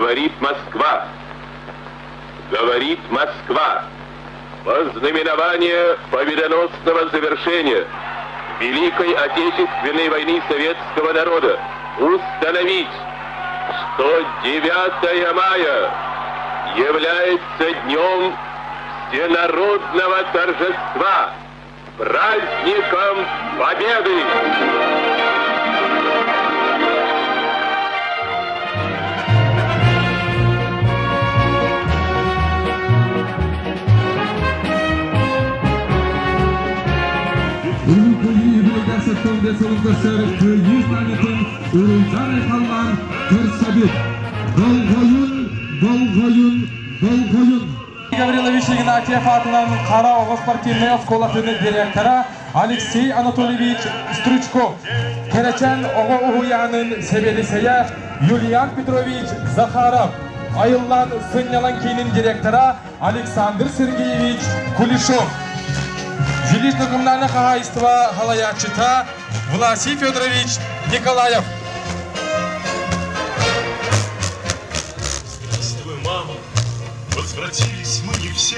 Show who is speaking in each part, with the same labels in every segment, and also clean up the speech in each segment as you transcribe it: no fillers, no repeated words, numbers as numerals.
Speaker 1: Говорит Москва! Говорит Москва! Ознаменование победоносного завершения Великой Отечественной войны советского народа установить, что 9 мая является днем всенародного торжества, праздником Победы!
Speaker 2: Улуу Кыайыы үбүлүөйдээх 75 сылын көрсөр Кыайыы знамятын уруйдаан-айхаллаан көрсөбүт. Долгойун, долгойун, долгойун!
Speaker 3: Гаврилович Игнатьев аатынан Хара оҕо спортивнай оскуолатын директора Алексей Анатольевич Стручков, Кэрэчээн оҕо уһуйаанын сэбиэдиссэйэ Юлиан Петрович Захаров, Айыллаан сынньалаҥ киинин директора Александр Сергеевич Кулешов, жилищно-коммунальное хаһаайыстыба салайааччыта Власий Федорович Николаев.
Speaker 4: Здравствуй, мама, возвратились мы не все,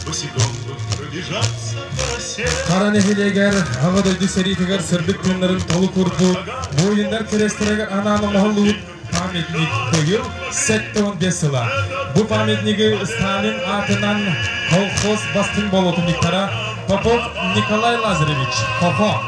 Speaker 4: босиком пробежаться по росе.
Speaker 3: Хара нэһилиэгэр Аҕа дойду сэриитигэр сырдык тыыннарын толук уурбут буойуннар кэриэстэригэр анаан оҥоһуллубут памятник быйыл 75 сыла. Бу памятнигы Сталин аатынан колхоз бастыҥ болотунниктара Попов Николай Лазаревич, Хохо,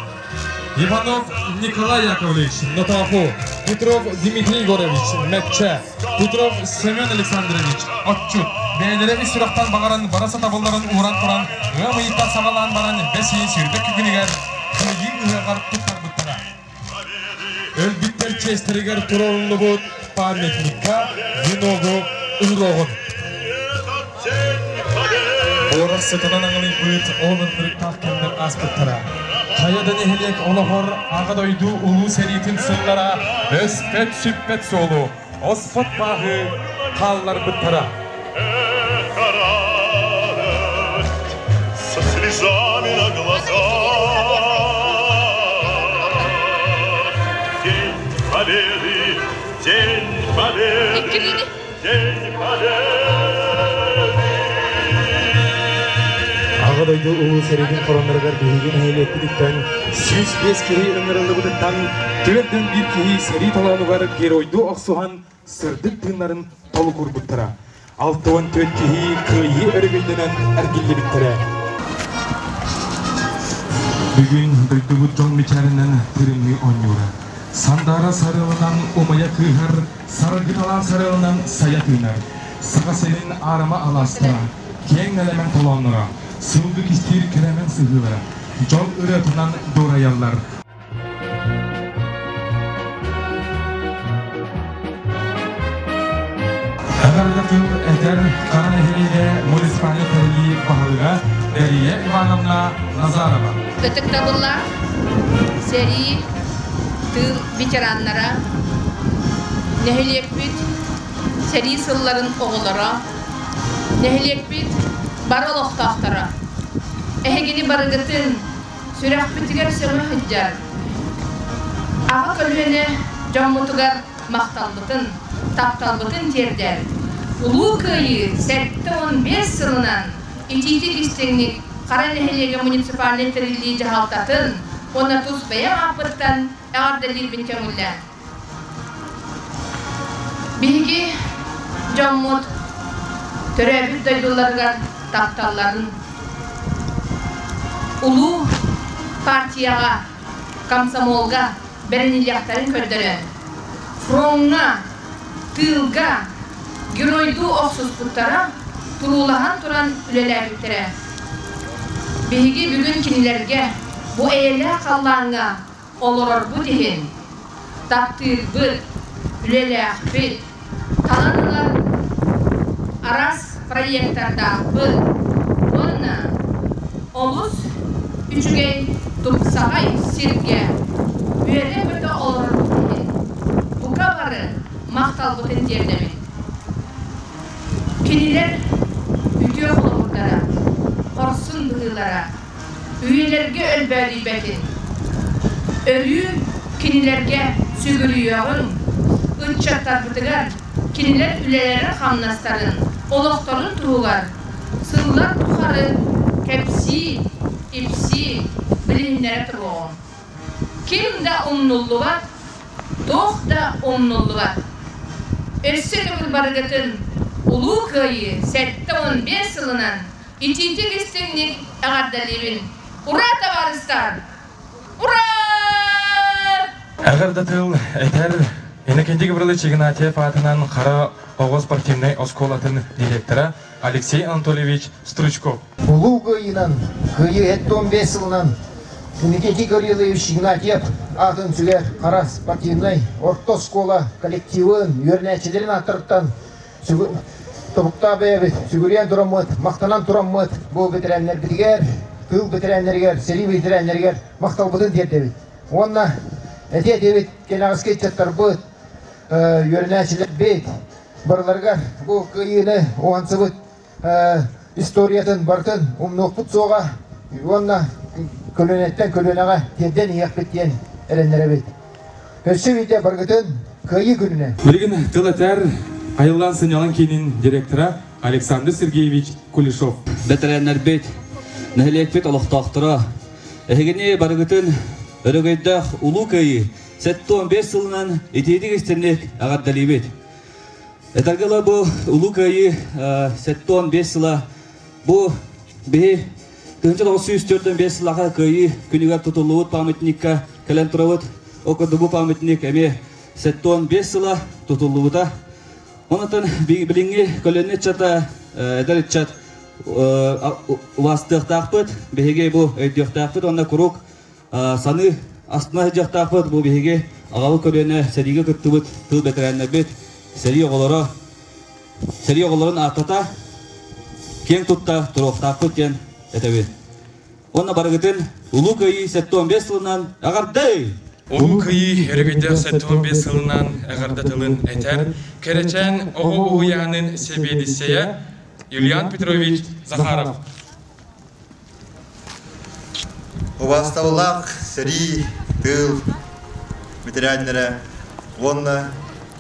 Speaker 3: Иванов Николай Яковлевич, Нотооху, Петров Дмитрий Егорович, Мэкчэ, Петров Семен Александрович, Отчут, бэйэлэрэ ис сүрэхтэн баҕаран бара сатабылларын ууран туран ыам ыйыттан саҕалаан баран бэс ыйын сүүрбэ күнүгэр Кыайыы ыһыаҕар туттарбыттара. Өлбүттэр чиэстэригэр туруоруллубут памятникка веногу ууруоҕун. Буорах сытынан аҥылыйбыт ол ынырыктаах кэмнэр ааспыттара. Хайа да нэһилиэк олоҕор Аҕа дойду Улуу сэриитин сыллара өспөт-сүппэт суолу, оспот бааһы хаалларбыттара.
Speaker 4: Эхо радость со слезами на глазах. День Победы, День Победы, День Победы!
Speaker 3: Аҕа дойду Улуу сэриитин хоронноругар биһиги нэһилиэкпититтэн 105 киһи ыҥырыллыбытыттан 41 киһи сэрии толоонугар геройдуу охсуһан сырдык тыыннарын толук уурбуттара. 64 киһи кыайыы өрөгөйдөнөн эргиллибиттэрэ. Бүгүн дойдубут дьон мичээринэн тырымныы оонньуура. Сандаара сарыалынан умайа кыыһар, саргыталаан сарыалынан сайа тыынар. Саха сирин аарыма алаастара, киэҥ нэлэмэн толоонноро, сылгы кистиир кэрэмэн сыһыылара, дьол ырыатынан дуорайаллар. Эҕэрдэ тыл этэр Хара нэһилиэгэ муниципальнай тэриллии баһылыга Дария Ивановна Назарова.
Speaker 5: Ытыктабыллаах сэрии, тыыл ветераннара, нэһилиэкпит сэрии сылларын оҕолоро, нэһилиэкпит бары олохтоохторо, эһигини барыгытын сүрэхпитигэр сөҥө сылдьар аҕа көлүөнэ дьоммутугар махталбытын, тапталбытын тиэрдэр Улуу Кыайыы 75 сылынан итиитик истиҥник Хара нэһилиэгэ муниципальнай тэриллии дьаһалтатын уонна тус бэйэм ааппыттан эҕэрдэлиирбин көҥүллээн. Биһиги дьоммут төрөөбүт дойдуларыгар тапталларын улуу партияҕа, комсомолга бэриниллиэхтэрин көрдөрөн, фроҥҥа, тыылга геройдуу охсуспуттара, туруулаһан туран үлэлээбиттэрэ. Биһиги бүгүн кинилэргэ бу эйэлээх халлааҥҥа олорорбут иһин таптыырбыт, үлэлээхпит, талан ылар араас проектардаахпыт уонна олус үчүгэй тупсаҕай сиргэ үөрэ-көтө олорорбут иһин бука бары махталбытын тиэрдэбит. Кинилэр үтүө холобурдара, хорсун быһыылара үйэлэргэ өлбөөдүйбэтин, өрүү кинилэргэ сүгүрүйүөҕүҥ, ыччаттарбытыгар, Кинилэр үлэлэрин-хамнастарын, олохторун туһугар сыллар тухары кэпсии, ипсии, билиһиннэрэ туруоҕум. Ким да умнуллубат, туох да умнуллубат. Өссө төгүл барыгытын Улуу Кыайыы 75 сылынан итиитик истиҥник эҕэрдэлиибин! Ура, табаарыстар! Ура!
Speaker 3: Эҕэрдэ тыл этэр Иннокентий Гаврилович Игнатьев аатынан Хара оҕо спортивнай оскуолатын директора Алексей Анатольевич Стручков.
Speaker 6: Улуу Кыайыынан, Кыайыы 75 сылынан Иннокентий Гаврилович Игнатьев аатын сүгэр Хара спортивнай орто оскуола коллективын, үөрэнээччилэрин ааттарыттан тобуктаах бэйэбит сүгүрүйэн тураммыт, махтанан тураммыт бу бэтэрээннэрбитигэр, тыыл бэтэрээннэригэр, сэрии бэтэрээннэригэр махталбытын тиэрдэбит. Уонна этиэ этибит, кэнэҕэски ыччаттарбыт, үөрэнээччилэрбит барыларыгар бу кыайыыны уһансыбыт историятын барытын умнуохпут суоҕа уонна көлүөнэттэн көлүөнэҕэ тиэрдэн иһиэхпит диэн эрэннэрэбит. Өссө биирдэ барыгытын Кыайыы күнүнэн!
Speaker 3: Билигин тыл этэр Айыллаан сынньалаҥ киинин директора Александр Сергеевич Кулешов.
Speaker 7: Бэтэрээннэрбит, нэһилиэкпит олохтоохторо, эһигини барыгытын өрөгөйдөөх Улуу Кыайыы 75 сылынан итиитик истинник эҕэрдэлиибит. Этэргэ дылы бу Улуу Кыайыы 75 сыла бу биһи 1945 сыллаха Кыайыы күнүгэр тутуллубут памятникка кэлэн турабыт. Ол курдук бу памятник эмиэ 75 сыла тутуллубута. Онон билиҥҥи көлүөнэ ыччата, эдэр ыччат убаастыахтаахпыт, биһиги бу өйдүөхтээхпит уонна куруук саныы астына сылдьыахтаахпыт. Бу биһиги аҕабыт көлүөнэ сэриигэ кыттыбыт тыл бэтэрээннэрбит, сэрии оҕолоро, сэрии оҕолорун ааттата киэҥ тутта туруохтаахпыт диэн этэбин. Уонна барыгытын Улуу Кыайыы 75 сылынан эҕэрдэ!
Speaker 3: Улуу Кыайыы өрөгөйдөөх 75 сылынан эҕэрдэ тылын этэр Кэрэчээн оҕо уһуйаанын сэбиэдиссэйэ Юлиан Петрович Захаров.
Speaker 8: Убаастабыллаах сэрии, тыыл бэтэрээннэрэ уонна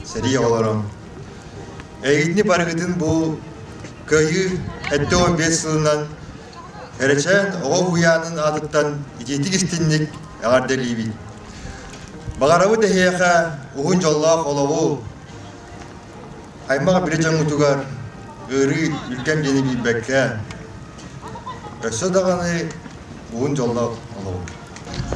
Speaker 8: сэрии оҕолоро! Эйигитини барыгытын бу Кыайыы 75 сылынан Кэрэчээн оҕо уһуйаанын аатыттан итиитик истинник эҕэрдэлиибит. Баҕарабыт эһиэхэ уһун дьоллоох олоҕу, аймах билэ дьоҥҥутугар ыарыы үлкэн диэни билбэккэ, өссө даҕаны уһун дьоллоох олоҕу.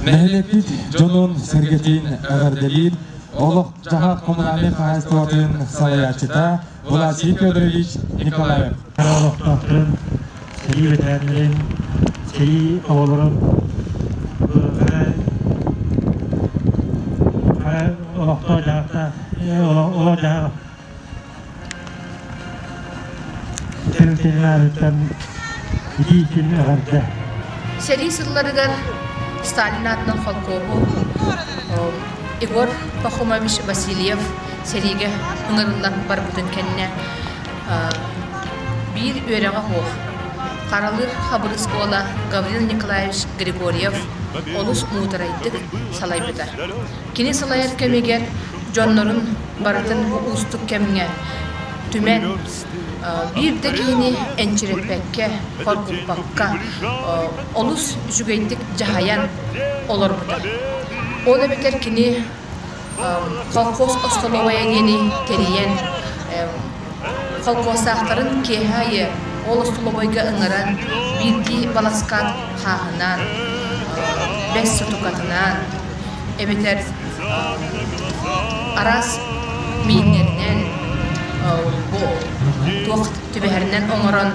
Speaker 3: Нэһилиэкпит дьонун сэргэтин эҕэрдэлиир олох-дьаһах коммунальнай хаһаайыстыбатын салайааччыта Власий Федорович Николаев.
Speaker 9: Олохтоохторун, сэрии бэтэрээннэрин, сэрии оҕолорун олохтоох дьаһахтаах олох-дьаһах тэрилтэтин аатыттан итии күн эҕэрдэ.
Speaker 5: Сэрии сылларыгар Сталин аатынан холкуоһу Егор Пахомович Васильев сэриигэ ыҥырыллан барбытын кэннэ биир үөрэҕэ суох Харалыыр Хабырыс уола Гаврил Николаевич Григорьев олус муударайдык салайбыта. Кини салайар кэмигэр дьоннорун барытын бу уустук кэмҥэ түмэн, биир да киһини энчирэппэккэ, хоргуппакка, олус үчүгэйдик дьаһайан олорбута. Ол эбэтэр кини колхоз остолобуойа диэни тэрийэн, холкуостаахтарын киэһэ аайы ол остолобуойга ыҥыран, биирдии баласкаат хааһынаан, бэс сутукатынаан, эбэтэр араас мииннэринэн, бу туох түбэһэринэн оҥорон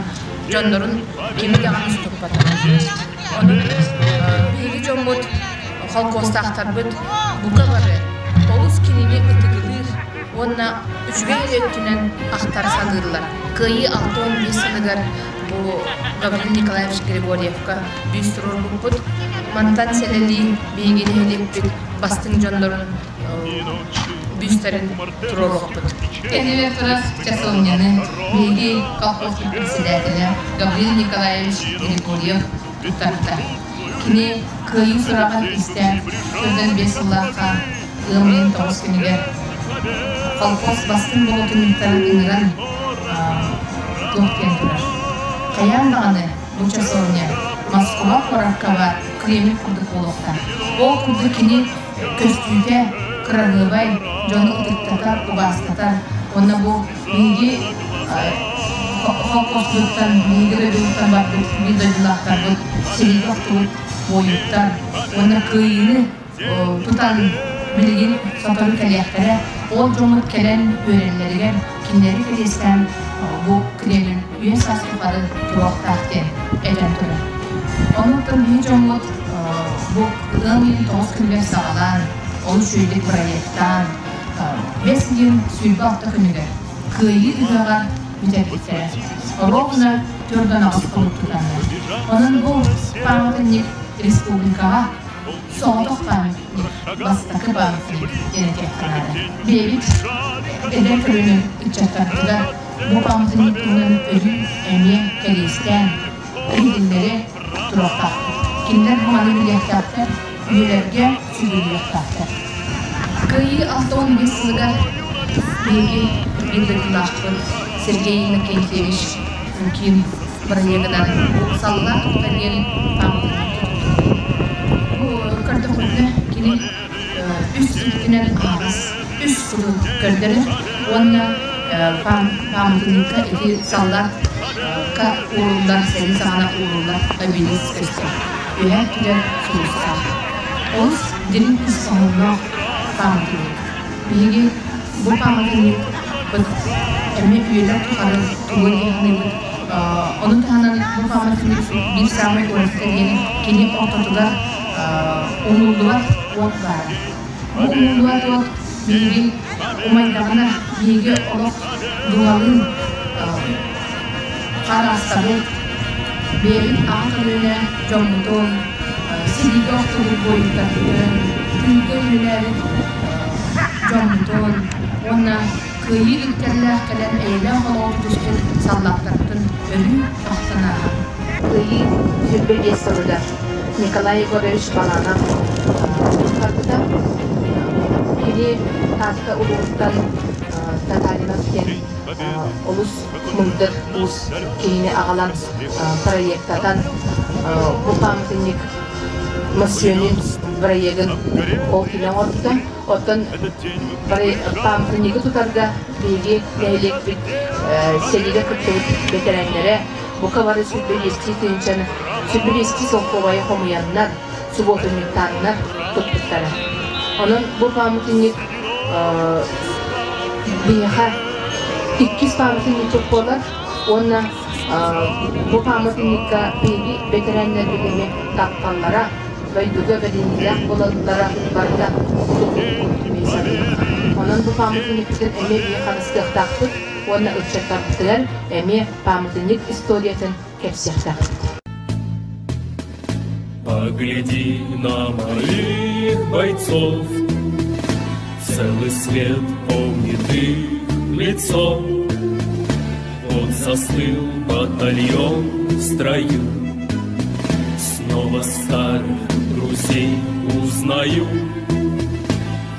Speaker 5: дьоннорун кими даҕаны сутуппатаҕа. Онон биһиги дьоммут, холкуостаахтарбыт бука бары олус кинини ытыгылыыр уонна үчүгэй эрэ өттүнэн ахтар саныыллар. Кыайыы 65 сылыгар бу Гаврил Николаевич Григорьевка бүүс туруорбуппут. Мантан сэлэлии биһиги нэһилиэкпит бастыҥ дьоннорун бүүстэрин туруоруохпут. Кэннибэр турар часовняны биһиги колхозпут председателэ Гаврил Николаевич Григорьев туттарда. Кини кыайыы сураҕын истэн, 45 сыллаахха ыам ыйын тоҕус күнүгэр Колхоз бастыҥ болотунньуктарын ыҥыран туох диэн турар. Хайаан даҕаны бу часовня Москва куоракка баар Кремль курдук буолуохтаах. Ол курдук кини көстүүтэ кыраһыабай, дьону ытыктатар, убаастатар. Уонна бу биһиги холкуоспутуттан, биһиги дойдубуттан барбыт биир дойдулаахтарбыт сэриигэ охтубут буойуттар уонна кыайыыны тутан билигин сотору кэлиэхтэрэ. Ол дьоммут кэлэн үөрэллэригэр кинилэри кэриэстээн бу Кремль үйэ саас тухары туруохтаах диэн этэн турар. Онуттан биһи дьоммут бу ыам ыйын тоҕус күнүгэр саҕалаан, олус үчүгэйдик проектаан, 5 сүүрбэ алта күнүгэр Кыайыы ыһыаҕар бүтэрбиттэрэ. Ровно 48 хонук тутаннар. Онон бу пааматынньык республикаҕа соҕотох памятник, бастакы памятник диэн этиэххэ наада. Бэйэбит эдэр көлүөнэ ыччаттарбытыгар бу памятник туһунан өрүү эмиэ кэриэстээн, иһитиннэри туруохтаахпыт. Кинилэр бу маны билиэхтээхтэр, үйэлэргэ сүгүрүйүөхтээхтэр. Кыайыы 65 сылыгар биһиги биир дойдулаахпыт Сергей Иннокентьевич Лукин бырайыагынан Саллаат уота диэн пааматынньык тутуллубут. Бу көрдөхпүтүнэ кини үс өттүнэн аһаҕас үс сылы көрдөрөр уонна пааматынньыкка ити саллаатка ууруллар, сэрии саҕана ууруллар обелиск көстөр. Үөһээ өттүгэр сулустаах. Олус дириҥ ис хоһоонноох пааматынньык. Биһиги бу пааматынньыкпыт эмиэ үйэлэр тухары тугу дии саныыбыт. Ону таһынан бу пааматынньык биир саамай уратыта диэн кини ортотугар умуллубат уот баара. Бу умуллубат уот биһиги умайдаҕына биһиги олох дууһалыын хараастабыт, бэйэбит аҕа көлүөнэ дьоммутун, сэриигэ охтубут буойуттарбытын, тыылга үлэлээбит дьоммутун уонна кыайыы үктэллээх кэлэн эйэлээх олоҕу тутуспут саллааттарбытын өрүү ахтан ааһар. Кыайыы 25 сылыгар Николай Егорович Баланов туттарбыта. Кини Таатта улууһуттан Татаринов диэн олус мындыр уус киһини аҕалан проектатан бу пааматынньык мөссүөнүн проегын ол кини оҥорбута. Оттон пааматынньыгы тутарга биһиги нэһилиэкпит сэриигэ кыттыбыт бэтэрээннэрэ бука бары 105 тыһыынчаны 105 солкуобайы хомуйаннар, субуотунньуктааннар туппуттара. Онон бу пааматынньык биһиэхэ иккис пааматынньыкпыт буолар уонна бу пааматынньыкка биһиги бэтэрээннэрбит эмиэ тапталлара, дойдуга бэриниилээх буолаллара барыта тутуллубут мин саныыбын. Онон бу пааматынньыкпытын эмиэ биһиги харыстыахтаахпыт уонна ыччаттарбытыгар эмиэ пааматынньык историятын кэпсиэхтээхпит.
Speaker 10: Погляди на моих бойцов, Целый свет помнит их лицо. Вот застыл батальон в строю, Снова старых друзей узнаю.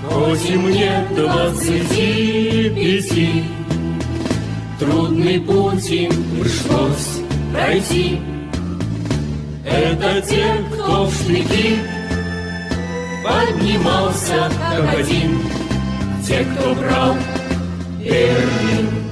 Speaker 10: Хоть и мне 25, Трудный путь им пришлось пройти. Это те, кто в штыки поднимался как один, Те, кто брал Берлин.